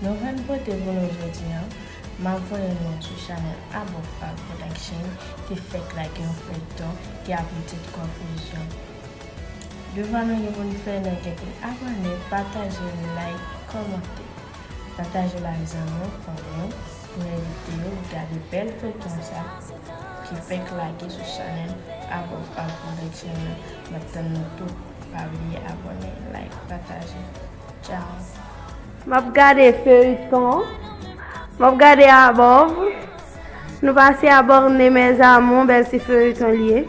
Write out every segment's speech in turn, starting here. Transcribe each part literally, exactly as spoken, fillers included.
Nouvèl bote pou nou jodi a, m ap voye nou sou chanèl Above All Production ki fèk lage yon feyton ki ap yon ti konfizyon. Devwa nou gen pou n fè, nou gen pou n abòne, pataje, like, kòmante. Pataje bay zanmi w, fanmi w, pou envite yo gade bèl feyton sa ki fèk lage sou chanèl Above All Production nan. M ap tann nou tout. Pa bliye abòne, like, pataje. Tchao. M ap gade feyton. M ap gade Above. Nou pase abòne, mes amours, bèl ti feyton li ye.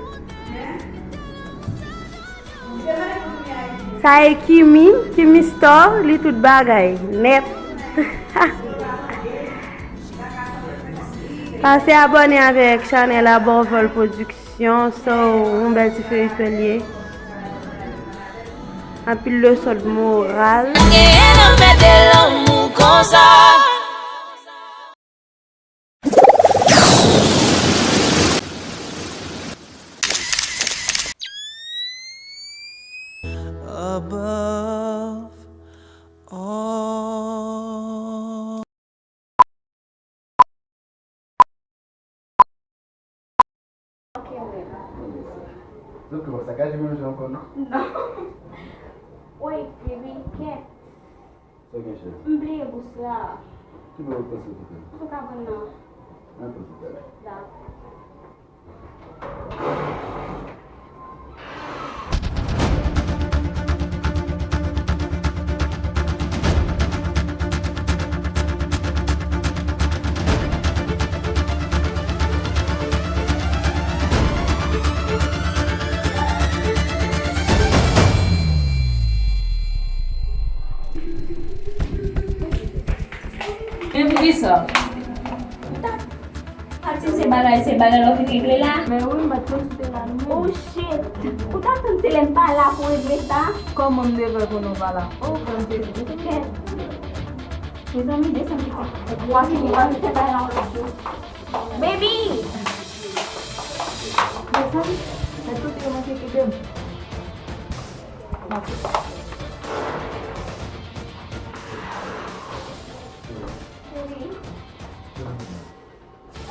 Sa e Kimi, Kimi Store, li tout bagay nèt. Pase abòne avèk chanèl Above All Production, so, yon bèl ti feyton li ye. Anpil leson de moral. Genyen nan fè de lanmou konsa. Above all. Ok, wè. Zòt kòmanse sakaje menm jan ankò, non? Non. Woy, baby, kèt. Sa w gen, cheri? M bliye bous la. Ki bò w panse w kite l? Sou kabann nan. Mwen panse talè. Dakò. Men poukisa? Ou ta, pa t di m se bagay, se bagay la w vin regle la? Men wi, m pa t konn si w te la, non. Oh shit! Ou ta tann se lè m pa la pou w regle sa? Kòman m te fè konnen w pa la? Oh, frè m te di. Kèt. Mezanmi, desann pitit. Wa fini, wa fini, se bagay la yon lòt jou. Baby! Desann. Mèt tout yo manke kite m. Cheri.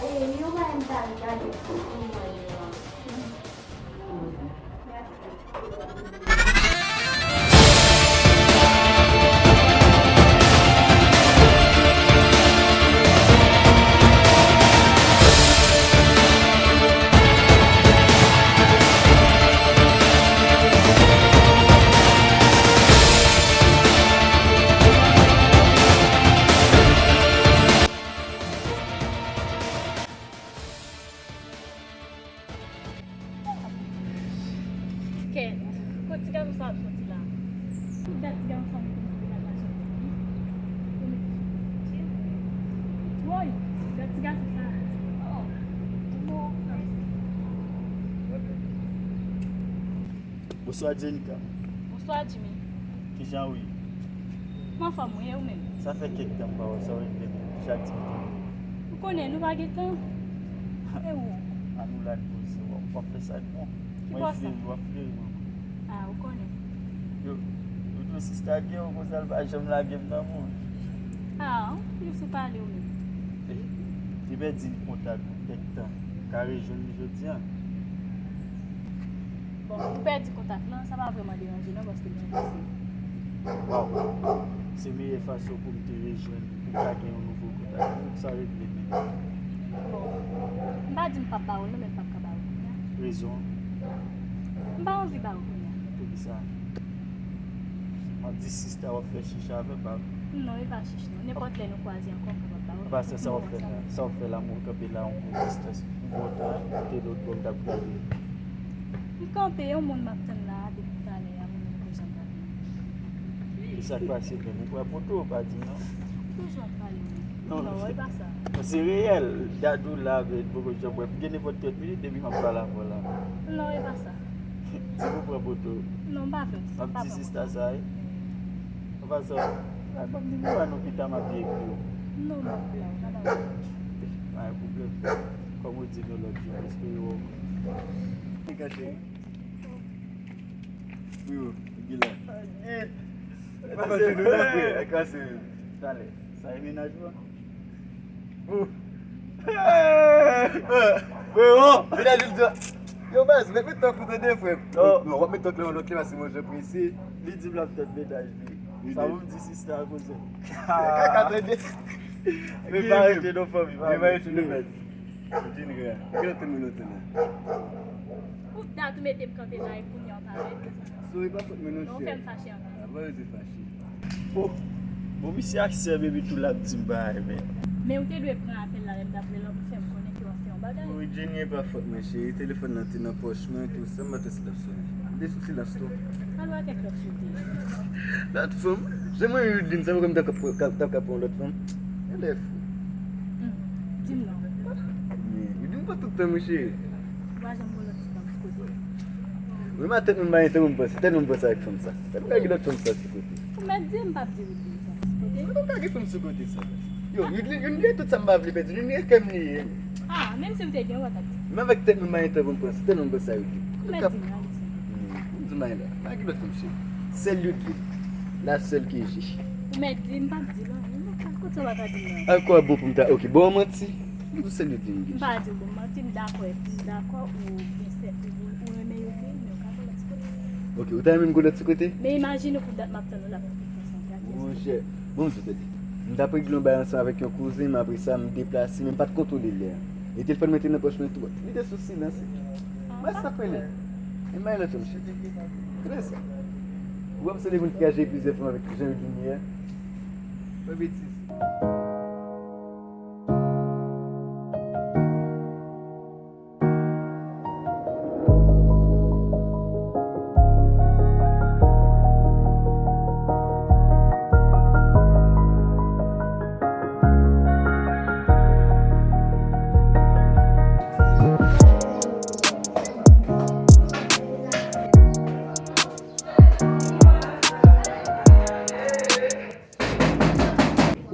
E, yo pa m ta gade pou mwen yo. Kèt, kot ti gason sa ap soti la? Gad ti gason sa ap soti la, machin. Woy, gad ti gason sa. Oh, bon. Bonswa, Jenica. Bonswa, Jimmy. Kijan w ye? M anfòm wi, e ou menm? Sa fè kèk tan m pa wè w, sa w regle menm, kijan aktivite w? Ou konnen, nou pa gen tan. E ou? An nou la poze, w ap fè sa non. Ki bò sa? Mwen fleri, w ap fleri mwen. A, ou konnen. Yo, yo di w sista gen w, konsa l pa janm lage m nan moun. A, ou plis ou pale ou menm. E, li pèdi kontak ou kèk tan. Ka rejwenn li jodi a? Bon, ou pèdi kontak lan, sa pa vrèman deranje non, paske m janm pase. Waw! Se meyè fason pou m te rejwenn, pou m ka gen yon nouvo kontak. Sa regle menm. Bon, m pa di m p ap ba ou l non, men m p ap ka ba ou l kounye a. Rezon? M pa anvi ba ou l kounye a. Poukisa? M ap di sista w ap fè chich avè m, pa vre? Non, e pa chich non. Nenpòt lè nou kwaze ankò, m kapab ba ou l. Apa sa, sa w ap fè la? Sa w ap fè la, mwen kanpe la yon bon distans, yon bon tan, kote lòt bò m t ap gade. M kanpe, yon moun m ap tann la a depi talè a, moun nan poko janm pa vini. E sa k pase menm? Ou pran poto, ou pa di m non? Ou toujou ap pale wi. Non, non, e pa sa. Non, se reyèl. Dadou la, men poko janm wè m. M gen nenpòt trant minit depi m ap pale avè w la. Non, e pa sa. Di m ou pran poto. Non, m pa pran ti sa, m pa pran poto. M ap di sista sa, wi. An pasan, ay, ban m nimewo a non, pita m ap ekri w. Non, m ap ba w, m ap ba w. Pa gen pwoblèm. Kòm ou di nou lòt jou, m espere w wè m. Wi, wi, Gila. Pase nou, pase nou. Talè. Ay, mennaj mwen. Ou. Hey! Frero! Mennaj ou di, yo, baz, met, met tank ou tande, frè m. Non. Non, w ap met tank lan yon lòt lè, paske mwen jan prese. Li di m l ap tann mennaj li. Li sa di. Pou m di sista a koze. Kaka tande. Men pa rete non, fanmi, pa rete non, men. Ou di n gran. Ki lòt moun ou tande? Ou dat ou mete m kanpe la e kounye a w parèt. Sou, e pa fòt mwen non, chè. Non, ou fè m fache anpil. Avan yo te fache. Oh, bon, misye ak sè m epi tou l ap di m bagay, men. Men ou te dwe pran apèl la lè m t ap rele w pou fè m konnen ke w ap fè yon bagay. Wi, Jenny, e pa fòt mwen, cheri. Telefòn nan te nan pòch mwen, tou sa, m pa t wè si l ap sonnen. M te sou silans tou. Alò, a kèk lòt fi w te ye? Lòt fanm? Jan mwen Youdline, sa vre m t ap ka pran, ka, t ap ka pran yon lòt fanm? Elè fou. Hmm, di m non. Men, Youdline pa tout tan, wi, cheri. Ou pa janm gen lòt ti fanm sou kote? Wi, men tèt moun pa gen tan pou m panse. Tèt moun panse ak fanm sa. Tèt moun ka gen lòt fanm sa sou kote. Ou mèt di m, m p ap di Youdline sa sou kote. Kote w ka gen fanm sou kote sa? Yo, Youdline, Youdline gen tout sa m pa vle pèdi. Youdline gen kè m li ye. Ah, menm si w te gen, ou pa t ap di. Men avèk tèt mwen, m pa gen tan pou m panse. Tèt mwen panse a Youdline. Ou mèt di m, Alex. Hmm, m di m la. Pa gen lòt fanm, cheri. Sèl Youdline. La sèl ke j'ai. Ou mèt di m, m p ap di non. Kote w pa ka di m non? Ankò bon pou m ta, ok, bon manti. M di w sèl Youdline m gen. M pa di w bon manti, m dakò, m dakò ou gen sè, ou, ou renmen Youdline, men ou ka gen lòt ti kote. Ok, ou ta renmen m gen lòt ti kote? Men imajine pou dat m ap tann ou la pou tout tan sa. Monchè, bon, m di w, tande. M t ap regle yon bagay ansanm avèk yon kouzen m, apre sa, m deplase, men m pa t kontwole lè a. E telefòn mwen te nan pòch mwen tou. Li te sou silans. Mwen sa fè li. E m bay lòt yo, monchè. Konnen sa. Ou wè m se de moun ki ka jere plizyè fanm avèk jan yo vini a. Mwen betiz.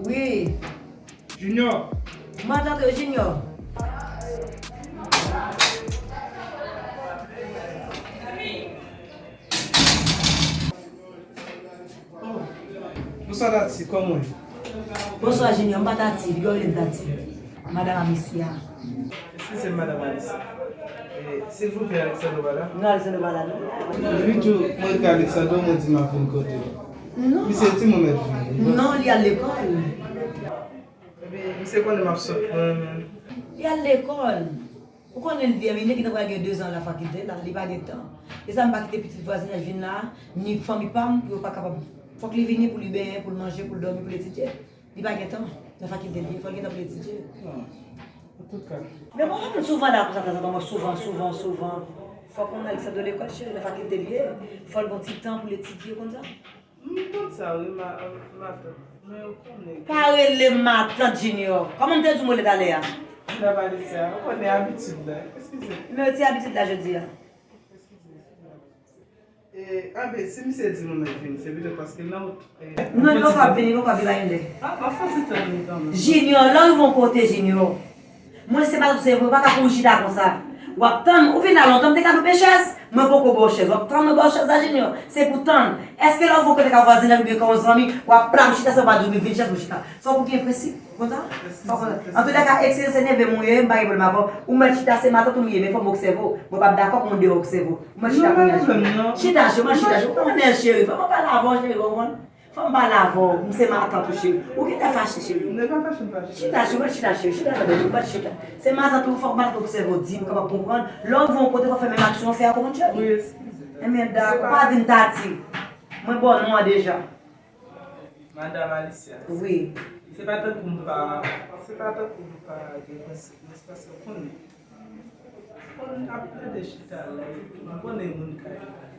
Wi. Junior. Mwen antre, Junior. Oh. Bonswa, Tati, kòman w ye? Bonswa, Junior. M pa Tati, piga w rele m Tati. Madam Amicia. Eskize m, Madam Alice. E, silvouplè, Alexandro pa la? Non, Alexandro pa la, non. Wi, tou, mwen ka Alexandro, mwen di m ap vin kote w. Non. Misye di mwen mèt vini. Non, li al lekòl. Epi, misye konnen m ap sot mwen menm. Li al lekòl. Ou konnen l vye, men li gentan pral gen dezan la fakilte la, li pa gen tan. E sa m pa kite pitit vwazinaj vin la, ni fanmi pa m, pou yo pa kapab. Fòk li vini pou li benyen, pou l manje, pou l dòmi, pou l etidye. Li pa gen tan nan fakilte l ye, fò l gen tan pou l etidye. Antouka. Men bon, mwen souvan la konsa, tanzantan, mwen souvan, souvan, souvan. Fòk mwen al Alexandro lekòl, cheri, nan fakilte l ye. Fò l gen ti tan pou l etidye konsa. M konn sa, wi, ma, matant. Men ou konnen. Pa rele m matant, Junior. Kòman m te di w mwen lè talè a? Madam Alicia, ou konnen abitid la. Eskize. Men ti abitid la jodi a. Eskize. E, anben, si misye di nou mèt vini, se petèt paske l nan wout, e, non, li poko ap vini, li poko ap vini, pa gen lè. A, pa fè ti tan li kanmenm. Junior, lè w rive yon kote, Junior. Mwen, se pa tout se vre, ou pa ka kouri chita konsa. W ap tann, ou vin la lontan, m te ka lwe chèz. Mwen poko ba w chèz. W ap tann mwen ba w chèz la, Junior. Se pou tann. Èske lè w rive yon kote ka vwazinaj oubyen ka yon zanmi, w ap plam chita, se w pa di w vin chèz pou chita. Fòk ou gen prensip. Kontan? Antouka, eskize, se neve m ou ye, m pa gen pwoblèm avè w. Ou mèt chita, se matant ou m ye, men fò m obsève w. Mwen p ap dakò pou moun deyò obsève w. Ou mèt chita kounye a, cheri. Chita, cheri, mwen chita, cheri. Ou konnen, cheri. Fò mwen pale avè w, cheri, ou konprann? Fò m pale avè w, m se matant ou, cheri. Ou gentan fache, cheri. Chita, cheri, mwen chita, cheri. Chita, cheri, mwen chita. Se matant ou, fòk matant ou obsève w, di m, kapab konprann. Lè w rive yon kote, fò w fè menm aksyon w fè a, konprann, cheri? Wi, eskize. Enben, dakò, pa di m Tati. Mwen ba w non an deja. Madam Alicia. Wi. Se pa tankou m pa, se pa tankou m pa gen prensip, men se paske w konnen. Konn ap plede chita la, epi m konnen moun kay la.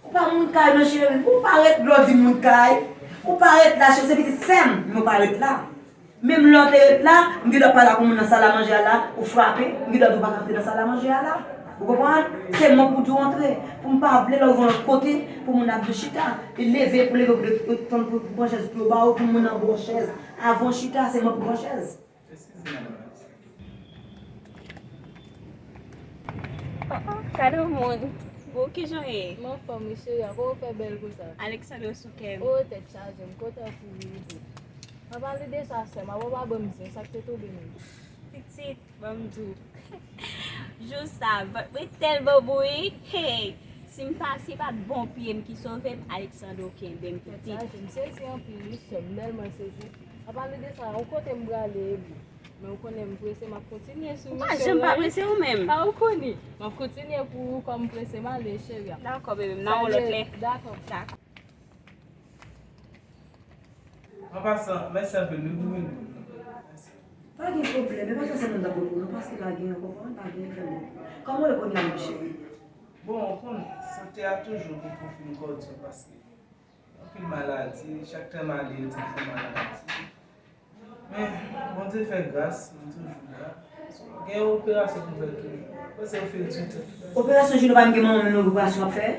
Ou pa moun kay non, cheri. Ou pa ret lè w di moun kay. Ou pa ret la, cheri, se pitit sè m, men ou pa ret la. Menm lè w te ret la, m gen dwa pale ak yon moun nan sal a manje a la, ou frape, m gen dwa di w pa ka antre nan sal a manje a la. Ou konprann? Se mwen pou di w antre. Pou m pa vle lè w rive yon lòt kote, pou moun ap di w chita. E leve, pou leve, pou tann pou, pou pran chèz pou yo ba w, pou moun nan ba w chèz. Avan w chita, se mwen pou pran chèz. Eskize, madanm. Oh, oh, gade yon moun. Bon, kijan w ye? M anfòm, wi, cheri. Ankò ou fè bèl konsa. Alexandre sou kè m. Oh, tèt chaje, m kontan pou ou tou. Pa pale de sa, sè m, apa w pa ban m zen, sa k te tonbe menm? Pitit, ban m di w. Jou sa, vant mwen tèlman bouyi, hey! Si m pa, si pa t bon pye m ki sove m, Alexandro kenbe m pitit. Tèt chaje, m sezi anpil, wi, sè m, m tèlman sezi. Pa pale de sa, yon kote m prale, wi. Men ou konnen m prese, m ap kontinye sou misyon an, wi. Ou pa janm pa prese ou menm. A, ou konnen. M ap kontinye pou ou, kòm m prese m ale, cheri a. Dakò, bebe, m nan yon lòt lè. Dakò. Dakò. An pasan, mèsi anpil, wi, pou vin. Mèsi. Pa gen pwoblèm, e pa sa sèlman m t ap voye pou nou, paske pa gen, ou konprann, pa gen vrèman. Kòman w ye kounye a, mon cheri? Bon, ou konn, sante a toujou gen konfin kòdyon, paske anpil maladi, chak tan m ale, yo di m fè maladi. Men, Bondye fè gras, m toujou la. Gen operasyon pou m fè toujou. Mwen se yon fil di tan. Operasyon Junior pa menm gen manman menm yon operasyon ap fè?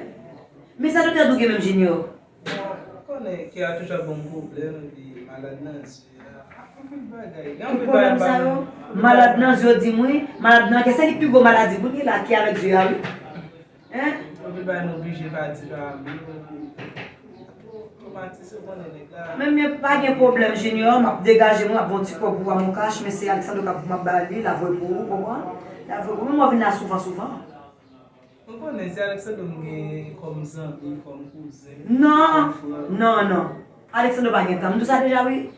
Men sa doktè a di w gen menm Junior? Bon, ou konnen kè a toujou ap ban m pwoblèm, epi malad nan zye a. Anpil bagay. Gen anpil bagay m pa konn. Tout pwoblèm sa yo, malad nan zye w di m wi, malad nan kè, se li pi gwo maladi pou li la, kè avèk zye a wi. Hein? Anpil bagay nou oblije pa di pa m yo. Twomatize, ou konnen nèg la. Men, men pa gen pwoblèm, Junior, m ap degaje mwen, m ap ba w ti kòb pou w a mon kach, men se Alexandro k ap, m ap ba li, l a voye pou ou, konprann? L a voye pou ou, men mwen vin la souvan, souvan. Ou konnen, se Alexandro m gen kòm zanmi, kòm kouzen, kòm frè. Non, non, non. Alexandro pa gen tan. M di w sa deja, wi.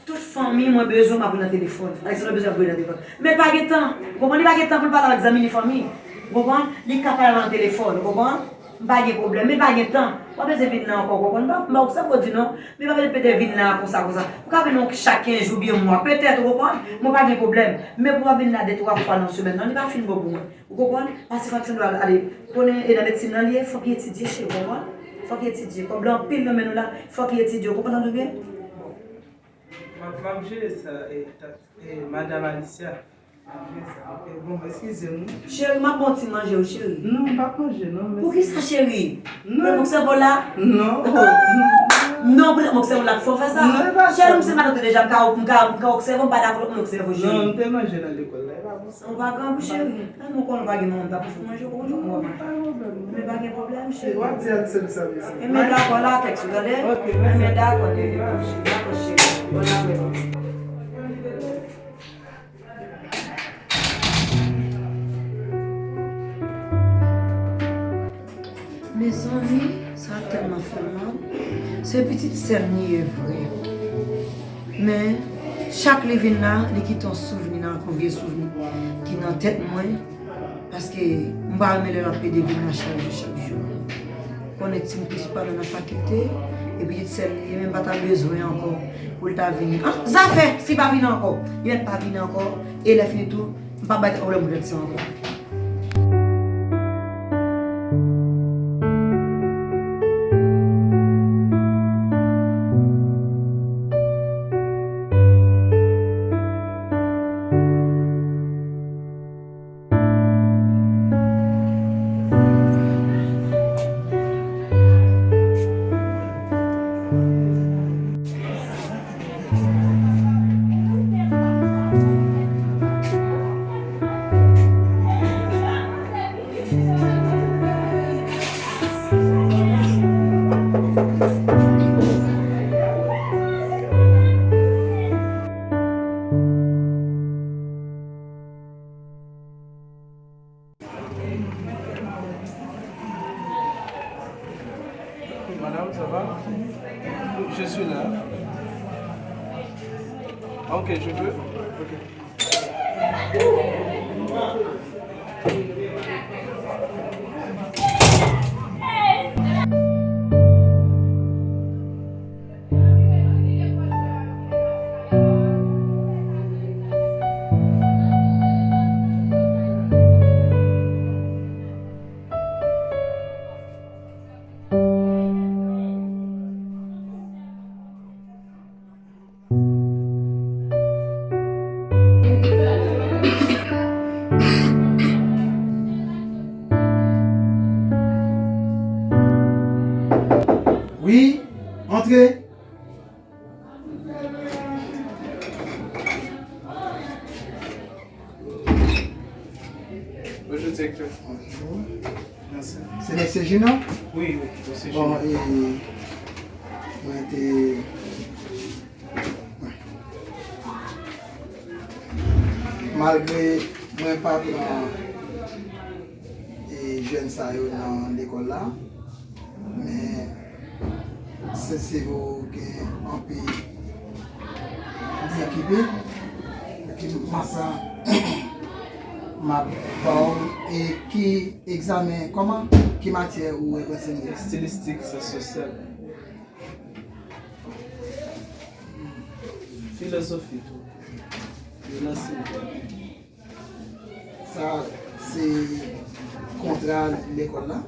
Tout fanmi mwen bezwen m ap nan telefòn. Alexandro bezwen ap nan telefòn. Men pa gen tan. Ou konprann? Li pa gen tan pou l pale avèk zanmi li, fanmi. Ou konprann? Li ka pale avè w nan telefòn. Ou konprann? M pa gen pwoblèm. Men pa gen tan. W ap bezwen vin la ankò. Ou konprann? M pa, m pa wè sa pou w di non. Men pa bezwen pete vin la konsa, konsa. Ou ka vin yon chak kenz jou, byen mwa. Petèt, ou konprann? Mwen pa gen pwoblèm. Men pou w ap vin la de twa fwa nan semèn nan, li pa fin bon pou mwen. Ou konprann? Paske fòk Sandra ale. Konnen e nan medsin nan li ye, fòk li etidye, cheri, ou konprann? Fòk li etidye. Kòb la anpil nan men nou la, fòk li etidye. Ou konprann tande byen? M ap, m ap jere sa, e, tat, e, Madam Alicia. M ap jere sa. E, bon, eskize m, wi. Cheri, m ap ba w ti manje, wi, cheri. Non, m p ap manje, non, mèsi. Poukisa, cheri? Non. Mwen obsève w la? Non. Non, pou lè m obsève w la, fò w fè sa. Non, e pa sa. Cheri, m se matant ou deja, m ka, m ka, m ka obsève w, m pa dakò pou m obsève w, cheri. Non, m te manje nan lekòl la, e pa pou sa. Ou pa grangou, cheri. Menm ou konn ou pa gen manman, m pa pou fè manje, ou konn fòk mwen manje. Non, pa gen pwoblèm. Men pa gen pwoblèm, cheri. W ap di Alexandro sa, mèsi. Enben, dakò, la, tèks ou tande? Ok, mèsi. Enben, dakò, bebe, dakò, cheri. Bon apre. Mezanmi, sa tèlman fè m mal. Se pitit sè m li ye vre. Men, chak li vin la, li kite yon souvni nan, yon vye souvni ki nan tèt mwen. Paske m pa renmen lè l ap plede vin la chak jou, chak jou. Konnen ti pitit pa nan fakilte, e pitit sè l li ye, men m pa ta bezwen ankò pou l ta vini. An, zafè, si pa vini ankò, li mèt pa vini ankò, e lè fini tou, m pa bay tèt mwen pwoblèm pou tèt sa ankò. Madame, ça va? Je suis là. Ok, je peux. Ok. Wi, antre. Bonjou, direktè. Bonjou. Mèsi. Se mesye Junior? Wi, wi, mesye Junior. Bon, e, mwen te, Malgre mwen pa pran e jèn sa yo nan lekòl la, men Sensevre gen anpil li okipe. Ki masa m ap ba w e ki egzamen, kòman, ki matyè ou enterese? Estilistik, syans sosyal. Filozofi tou. Yo nan Sensevre. Sa se kontra lekòl la.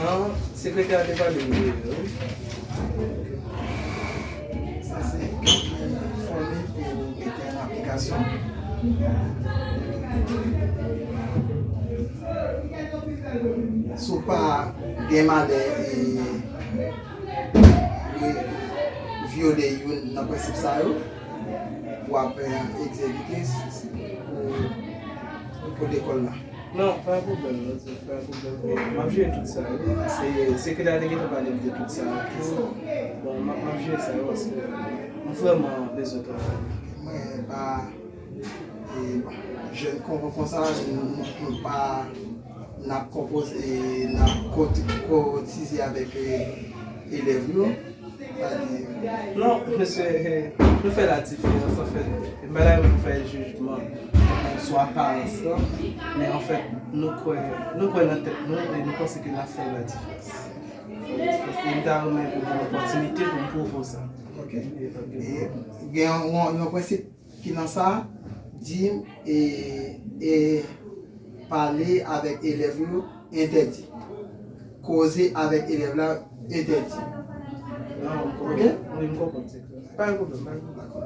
An, sekretè a te pale m de yo. Sa se fòmil pou mete an aplikasyon. Si w pa gen malè e e vyole youn nan prensip sa yo, w ap egzekite pou, pou lekòl la. Non, pa gen pwoblèm, non, pa gen pwoblèm. M ap jere tout sa yo. Se, sekretè a te gentan pale m de tout sa yo tou. Bon, m ap, m ap jere sa yo paske m vrèman bezwen travay. Mwen pa E, bon, jèn kon, konsa, nou, nou pa, n ap konpoze, n ap kot-, kotize avèk e, elèv yo. Sa di, non, mesye, e, nou fè la diferans, anfèt. M pa la pou fè jijman sou aparans lan, men anfèt, nou kwè, nou kwè nan tèt nou e nou panse ke n ap fè la diferans. Fè la diferans. E m ta renmen pou ban m opòtinite pou m pwouve w sa. Ok. E, ok. E gen yon, yon prensip ki nan sa, di m, e, e pale avèk elèv yo entèdi. Koze avèk elèv la entèdi. Non, m konprann. Ok? Wi, m konprann, se klè. Pa gen pwoblèm, pa gen pwoblèm. Dakò.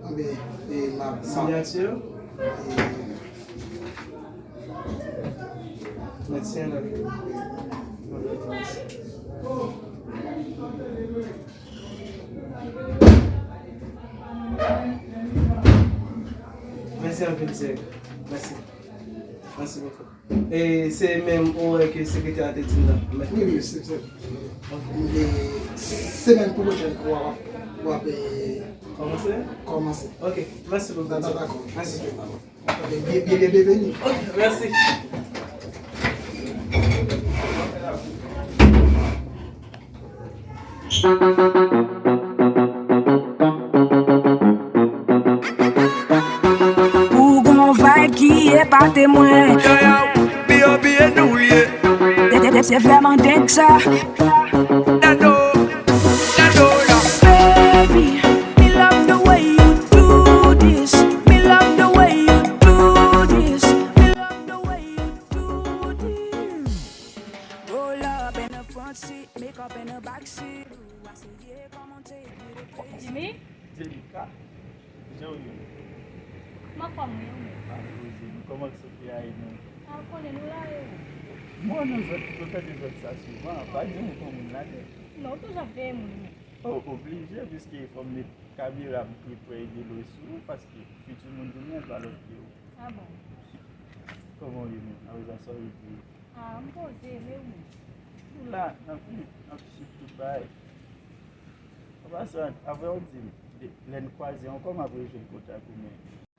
Anben, e, m ap, m ap, sinyati? E, mèt siyen la. Mèsi anpil, Zèk. Mèsi. Mèsi bokou. E se menm orè ke sekretè a te di m nan? Wi, wi, se, se. Ok. E semèn pwochèn ke w ap, w ap, e, kòmanse? Kòmanse. Ok, mèsi bokou. Dakò, dakò. Mèsi. Byen, byen, byen, byenveni. Mèsi. Ou gon vibe ki epate mwen. Yo, yo, B O B nou ye. De, de, de, se vrèman deng sa. Dado, Dado, yo. Baby, me love the way you do this. Me love the way you do this. Me love the way you do this. Roll up in the front seat, make up in the back seat. Ooh, I say, yeah, come on, take me to places. Jimmy? Delika, jan w ye? M anfòm, wi, ou menm? Pa poze nou. Kòman k sot li a ye menm? A, ou konnen nou la, e ou? Mwen nan zòn, m toujou tande zòn sa souvan. Pa di m ou pa moun la, tè. Non, ou toujou ap veye moun, wi. O, oblije, piske fò m met kamera m pi pre e de lwen sou ou, paske fiti moun vini an pa lòt ke ou. A bon? Kòman w ye menm? Apre sa, sa w ye pou ou? A, m poze, men ou menm? Nou la, n ap viv, n ap swiv tout bagay. An pasan, apre w di m, de, lè n kwaze ankò, m ap rejwenn kontak ou, men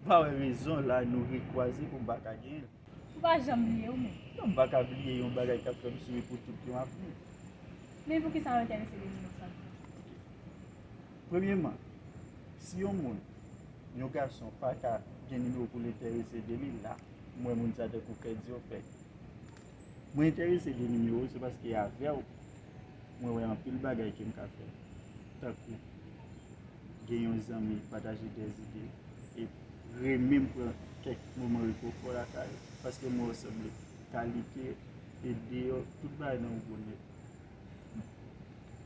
m pa wè rezon la nou rekwaze pou m pa ka genyen l. Ou pa janm bliye ou menm? Non, m pa ka bliye yon bagay k ap fè m souri pou tout yon avni. Men poukisa w enterese de nimewo sa? Premyeman, si yon moun, yon gason pa ka gen nimewo pou l enterese de li, la, m wè moun sa tankou kè di yo fèk. Mwen enterese de nimewo w, se paske avè w, mwen wè anpil bagay ke m ka fè. Tankou, gen yon zanmi, pataje dèzide, e renmen m pran kèk moman repo fò lakay ou, paske mwen wè w sanble kalite e deyò, tout bagay nan ou bon nèt.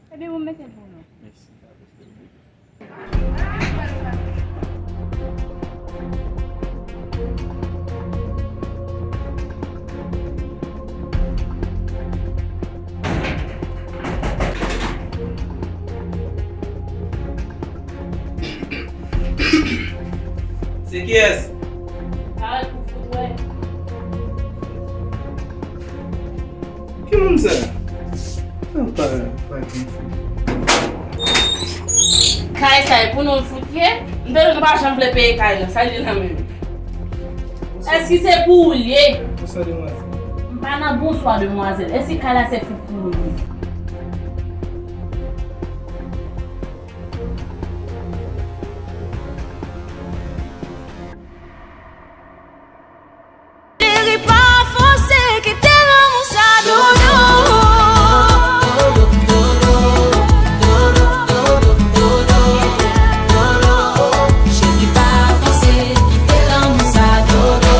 Ebyen, bon, m mete l pou ou non. Mèsi, pa poste l. Se kiyès? Al pou fout wè. Ki moun sa? Sa pa, pa gen fout. Kay sa e pou nou fout ye? M te di nou pa janm vle peye kay la. Sa li la menm? Èske se pou ou l ye? Bonswa, demwazèl. M pa nan bonswa, demwazèl. Èske kay la se fout pou ou l ye? Cheri, pa fòse, kite lanmou sa dodo. Cheri, pa fòse, kite lanmou sa dodo.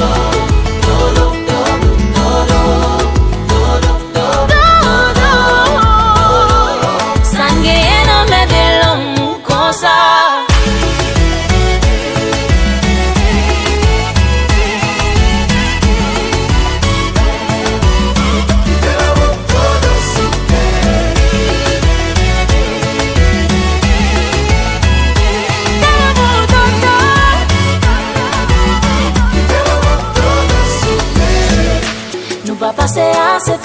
Dodo, sa n genyen nan mèt de lanmou konsa. Nou pa pase ase